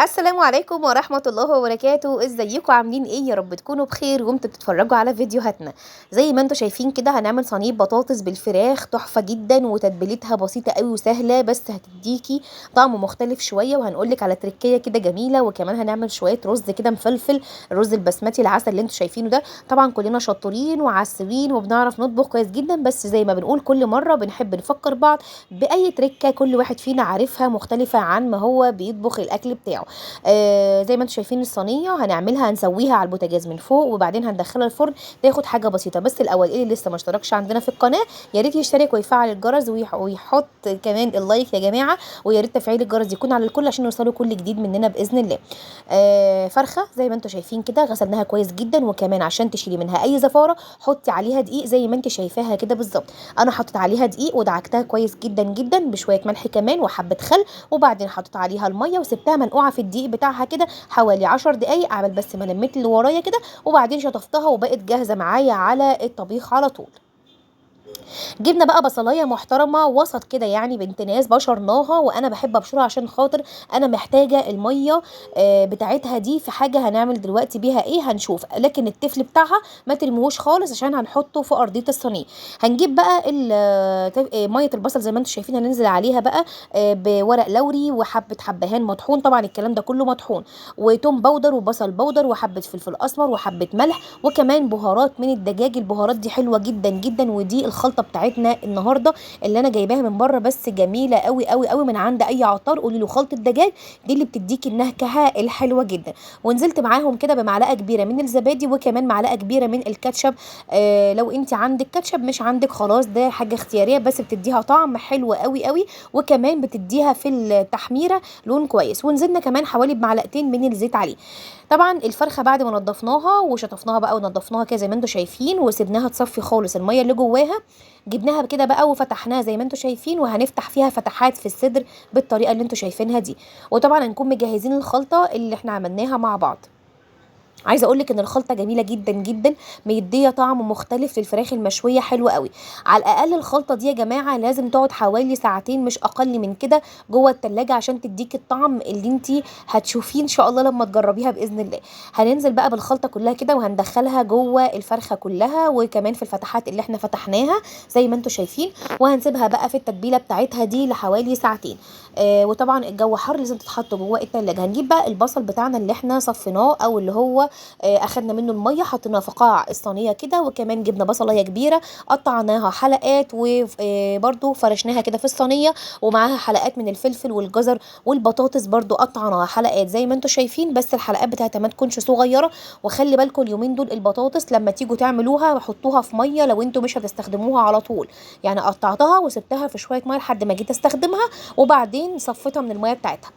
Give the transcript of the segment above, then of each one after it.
السلام عليكم ورحمة الله وبركاته. ازيكم عاملين ايه؟ يا رب تكونوا بخير وانتوا بتتفرجوا على فيديوهاتنا. زي ما انتوا شايفين كده هنعمل صينية بطاطس بالفراخ تحفة جدا، وتتبيلتها بسيطة قوي وسهلة، بس هتديكي طعم مختلف شوية، وهنقولك على تركية كده جميلة. وكمان هنعمل شوية رز كده مفلفل، الرز البسمتي العسل اللي انتوا شايفينه ده. طبعا كلنا شاطرين وعسولين وبنعرف نطبخ كويس جدا، بس زي ما بنقول كل مرة بنحب نفكر بعض بأي تركة كل واحد فينا عارفها مختلفة عن ما هو بيطبخ الأكل بتاعه. زي ما انتم شايفين الصينية هنعملها، هنسويها على البوتاجاز من فوق، وبعدين هندخلها الفرن تاخد حاجة بسيطة. بس الاول اللي لسه ما اشتركش عندنا في القناة يا ريت يشترك ويفعل الجرس ويحط كمان ال like يا جماعة، ويا ريت تفعيل الجرس يكون على الكل عشان يوصلوا كل جديد مننا باذن الله. فرخة زي ما انتم شايفين كده غسلناها كويس جدا، وكمان عشان تشيلي منها اي زفاره حطي عليها دقيق زي ما انت شايفاها كده بالظبط. انا حطيت عليها دقيق ودعكتها كويس جدا جدا بشوية ملح كمان وحبه خل، وبعدين حطيت عليها المية وسبتها منقوعه في الدقيق بتاعها كده حوالي 10 دقايق عبال بس ما لميت اللي ورايا كده، وبعدين شطفتها وبقت جاهزة معايا على الطبيخ على طول. جبنا بقى بصلايه محترمه وسط كده، يعني بنت ناس، بشرناها، وانا بحب ابشرها عشان خاطر انا محتاجه المية بتاعتها دي في حاجة هنعمل دلوقتي بيها ايه هنشوف. لكن التفل بتاعها ما ترميهوش خالص عشان هنحطه في ارضية الصينية. هنجيب بقى مية البصل زي ما انتم شايفين، هننزل عليها بقى بورق لوري وحبه حبهان مطحون، طبعا الكلام ده كله مطحون، وتوم powder وبصل powder وحبه فلفل اسمر وحبه ملح، وكمان بهارات من الدجاج. البهارات دي حلوة جدا جدا، ودي الخلطة بتاعتنا النهارده اللي انا جايباها من بره، بس جميلة قوي قوي قوي من عند اي عطار. قولي له خلطه دجاج، دي اللي بتديكي النكهة الحلوة جدا. ونزلت معاهم كده بمعلقه كبيرة من الزبادي، وكمان معلقه كبيرة من الكاتشب. لو انت عندك كاتشب، مش عندك خلاص ده حاجة اختيارية، بس بتديها طعم حلو قوي قوي، وكمان بتديها في التحميره لون كويس. ونزلنا كمان حوالي بمعلقتين من الزيت عليه. طبعا الفرخه بعد ما نضفناها وشطفناها بقى ونضفناها كده زي ما انتم شايفين، وسبناها تصفي خالص المية اللي جواها، جبناها كده بقى وفتحناها زي ما انتم شايفين، وهنفتح فيها فتحات في الصدر بالطريقة اللي انتم شايفينها دي. وطبعا هنكون مجهزين الخلطة اللي احنا عملناها مع بعض. عايزه اقول لك ان الخلطة جميلة جدا جدا، مديه طعم مختلف للفراخ المشويه حلو قوي. على الاقل الخلطة دي يا جماعة لازم تقعد حوالي ساعتين مش اقل من كده جوه التلاجة عشان تديك الطعم اللي انت هتشوفيه ان شاء الله لما تجربيها باذن الله. هننزل بقى بالخلطه كلها كده وهندخلها جوه الفرخه كلها، وكمان في الفتحات اللي احنا فتحناها زي ما انتم شايفين، وهنسيبها بقى في التتبيله بتاعتها دي لحوالي ساعتين. وطبعا الجو حر لازم تتحط جوه التلاجة. هنجيب بقى البصل بتاعنا اللي احنا صفيناه او اللي هو اخدنا منه المية، حطيناه في قاع الصينية كده، وكمان جبنا بصلايه كبيرة قطعناها حلقات وبرده فرشناها كده في الصينية، ومعاها حلقات من الفلفل والجزر والبطاطس برده قطعناها حلقات زي ما انتم شايفين، بس الحلقات بتاعتها ما تكونش صغيرة. وخلي بالكم اليومين دول البطاطس لما تيجوا تعملوها حطوها في مية لو انتم مش هتستخدموها على طول، يعني قطعتها وسبتها في شوية مية لحد ما جيت استخدمها، وبعدين صفيتها من المية بتاعتها.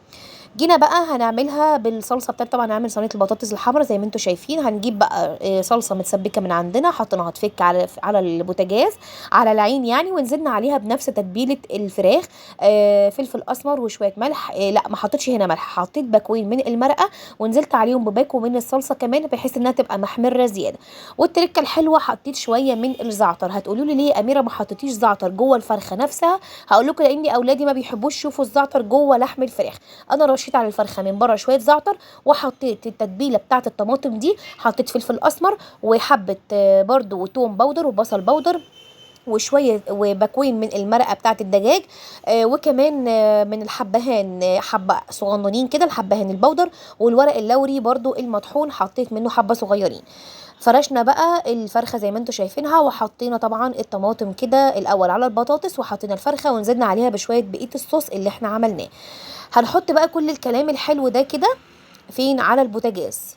جينا بقى هنعملها بالصلصه بتاعتها. طبعا هنعمل صينية البطاطس الحمراء زي ما انتم شايفين. هنجيب بقى صلصه متسبكه من عندنا، حطيناها تفك على البوتاجاز على العين يعني، ونزلنا عليها بنفس تتبيله الفراخ، فلفل اسمر وشوية ملح. لا ما حطيتش هنا ملح، حطيت باكوين من المرقه ونزلت عليهم بباكو من الصلصه كمان بحيث انها تبقى محمرة زيادة. والتركه الحلوة حطيت شوية من الزعتر. هتقولوا لي ليه يا اميره ما حطيتيش زعتر جوه الفرخه نفسها؟ هقول لكم لان اولادي ما بيحبوش يشوفوا الزعتر جوه لحم الفراخ. انا رشيت على الفرخه من بره شوية زعتر، وحطيت التتبيله بتاعه الطماطم دي، حطيت فلفل اسمر وحبه برده توم powder وبصل powder وشوية وباكوين من المرقه بتاعه الدجاج، وكمان من الحبهان، حبه صغننين كده الحبهان ال powder، والورق اللوري برده المطحون حطيت منه حبه صغيرين. فرشنا بقى الفرخه زي ما انتم شايفينها، وحطينا طبعا الطماطم كده الاول على البطاطس، وحطينا الفرخه ونزلنا عليها بشوية بقية الصوص اللي احنا عملناه. هنحط بقى كل الكلام الحلو ده كده فين؟ على البوتاجاز.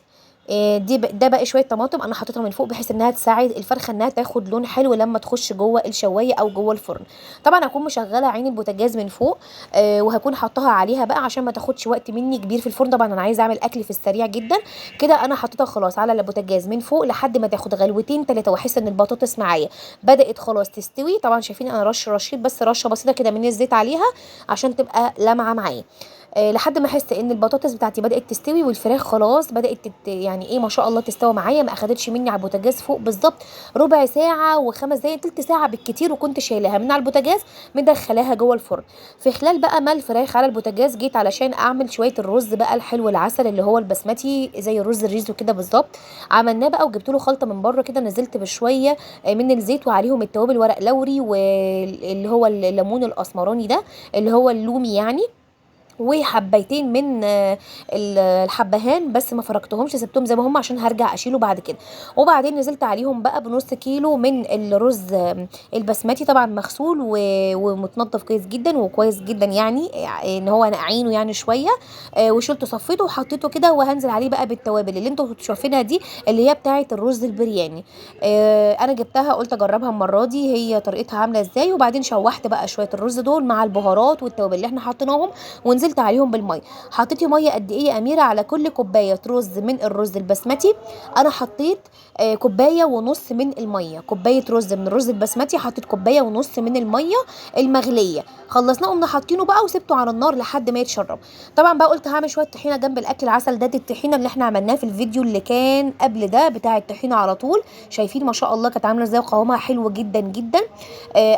دي ده بقى شوية طماطم انا حطيتها من فوق بحيث انها تساعد الفرخه انها تاخد لون حلو لما تخش جوه الشوايه او جوه الفرن. طبعا هكون مشغله عين البوتاجاز من فوق، وهكون حطاها عليها بقى عشان ما تاخدش وقت مني كبير في الفرن. طبعا انا عايزه اعمل اكل في السريع جدا كده، انا حطيتها خلاص على البوتاجاز من فوق لحد ما تاخد غلوتين ثلاثة، واحس ان البطاطس معايا بدات خلاص تستوي. طبعا شايفين انا رشيت بس رشه بسيطة كده من الزيت عليها عشان تبقى لامعة معايا. لحد ما احس ان البطاطس بتاعتي بدات تستوي والفراخ خلاص بدات يعني ايه ما شاء الله تستوي معايا. ما اخدتش مني على البوتاجاز فوق بالظبط ربع ساعة وخمس دقايق، تلت ساعة بالكتير، وكنت شايلاها من على البوتاجاز مدخلاها جوه الفرن. في خلال بقى ما الفراخ على البوتاجاز جيت علشان اعمل شوية الرز بقى الحلو العسل اللي هو البسمتي زي الرز الريزو كده بالظبط. عملناه بقى وجبت له خلطه من بره كده، نزلت بشوية من الزيت وعليهم التوابل، ورق لوري واللي هو الليمون الاسمراني ده اللي هو اللومي يعني، وحبيتين من الحبهان بس ما فركتهمش، سبتهم زي ما هم عشان هرجع اشيله بعد كده. وبعدين نزلت عليهم بقى بنص كيلو من الرز البسمتي، طبعا مغسول ومتنضف كويس جدا وكويس جدا يعني ان هو نقعينه يعني شوية، وشلته صفيته وحطيته كده. وهنزل عليه بقى بالتوابل اللي انتوا شايفينها دي اللي هي بتاعه الرز البرياني. انا جبتها قلت اجربها المرة دي هي طريقتها عامله ازاي. وبعدين شوحت بقى شوية الرز دول مع البهارات والتوابل اللي احنا حطيناهم، ونزلت عليهم بالمية. حطيتي مية قد ايه يا اميره؟ على كل كوباية رز من الرز البسمتي انا حطيت كوباية ونص من المية. كوباية رز من الرز البسمتي حطيت كوباية ونص من المية المغليه. خلصناه قمنا حاطينه بقى وسبته على النار لحد ما يتشرب. طبعا بقى قلت هعمل شوية طحينه جنب الاكل العسل ده، الطحينه اللي احنا عملناه في الفيديو اللي كان قبل ده بتاع الطحينه على طول. شايفين ما شاء الله كانت عامله ازاي وقوامها حلو جدا جدا.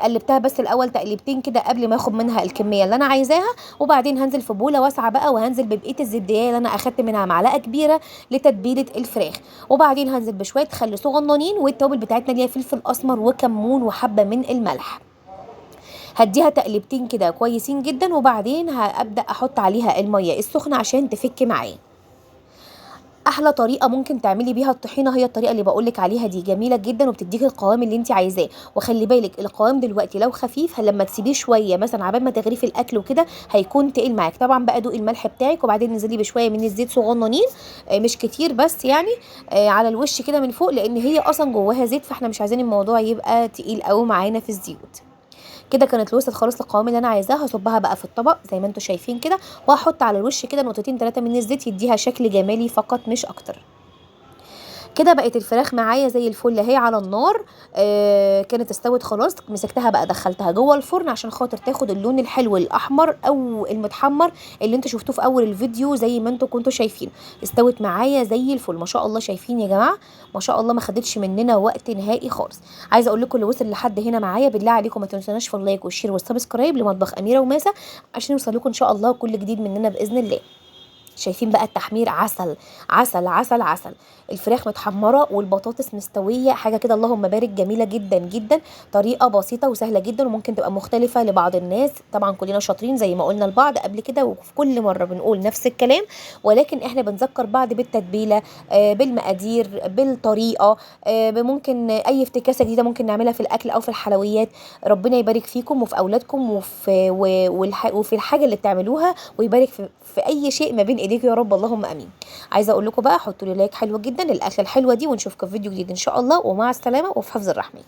قلبتها بس الاول تقليبتين كده قبل ما اخد منها الكمية اللي انا عايزاها. وبعدين هنزل في بوله واسعة بقى، وهنزل ببقية الزبديه اللي انا اخدت منها معلقه كبيرة لتتبيله الفراخ. وبعدين هنزل بشوية خل صغننين، والتوابل بتاعتنا اللي هي فلفل اسمر وكمون وحبه من الملح. هديها تقليبتين كده كويسين جدا، وبعدين هبدا احط عليها المية السخنة عشان تفك معايا. احلى طريقه ممكن تعملي بيها الطحينه هي الطريقة اللي بقولك عليها دي، جميلة جدا وبتديكي القوام اللي انت عايزاه. وخلي بالك القوام دلوقتي لو خفيف لما تسيبيه شوية مثلا عبال ما تغرفي الاكل وكده هيكون تقيل معاك. طبعا بقى دوقي الملح بتاعك، وبعدين نزلي بشوية من الزيت صغننين مش كتير بس يعني على الوش كده من فوق، لان هي اصلا جواها زيت، فاحنا مش عايزين الموضوع يبقى تقيل قوي معانا في الزيوت. كده كانت وصلت خلاص للقوام اللي انا عايزاه. هصبها بقى في الطبق زي ما انتم شايفين كده، وهحط على الوش كده نقطتين 3 من الزيت يديها شكل جمالي فقط مش اكتر. كده بقت الفراخ معايا زي الفل اهي على النار. كانت استوت خلاص. مسكتها بقى دخلتها جوه الفرن عشان خاطر تاخد اللون الحلو الاحمر او المتحمر اللي انتوا شفتوه في اول الفيديو زي ما انتوا كنتوا شايفين. استوت معايا زي الفل ما شاء الله. شايفين يا جماعة ما شاء الله، ما خدتش مننا وقت نهائي خالص. عايزه اقول لكم اللي وصل لحد هنا معايا بالله عليكم ما تنسوناش في ال like وال share وال subscribe لمطبخ اميره وماسه عشان يوصل لكم ان شاء الله كل جديد مننا باذن الله. شايفين بقى التحمير عسل عسل عسل عسل، الفراخ متحمره والبطاطس مستوية، حاجة كده اللهم بارك، جميلة جدا جدا. طريقه بسيطة وسهلة جدا وممكن تبقى مختلفة لبعض الناس. طبعا كلنا شاطرين زي ما قلنا لبعض قبل كده، وفي كل مرة بنقول نفس الكلام، ولكن احنا بنذكر بعض بالتتبيله، بالمقادير، بالطريقة، ممكن اي افتكاسه جديدة ممكن نعملها في الاكل او في الحلويات. ربنا يبارك فيكم وفي اولادكم وفي الحاجة اللي بتعملوها، ويبارك في اي شيء ما بين ايديكم يا رب، اللهم امين. عايزه اقول لكم بقى حطوا لي like حلو جدا للاكله الحلوة دي، ونشوفكم في فيديو جديد ان شاء الله، ومع السلامة وفي حفظ الرحمن.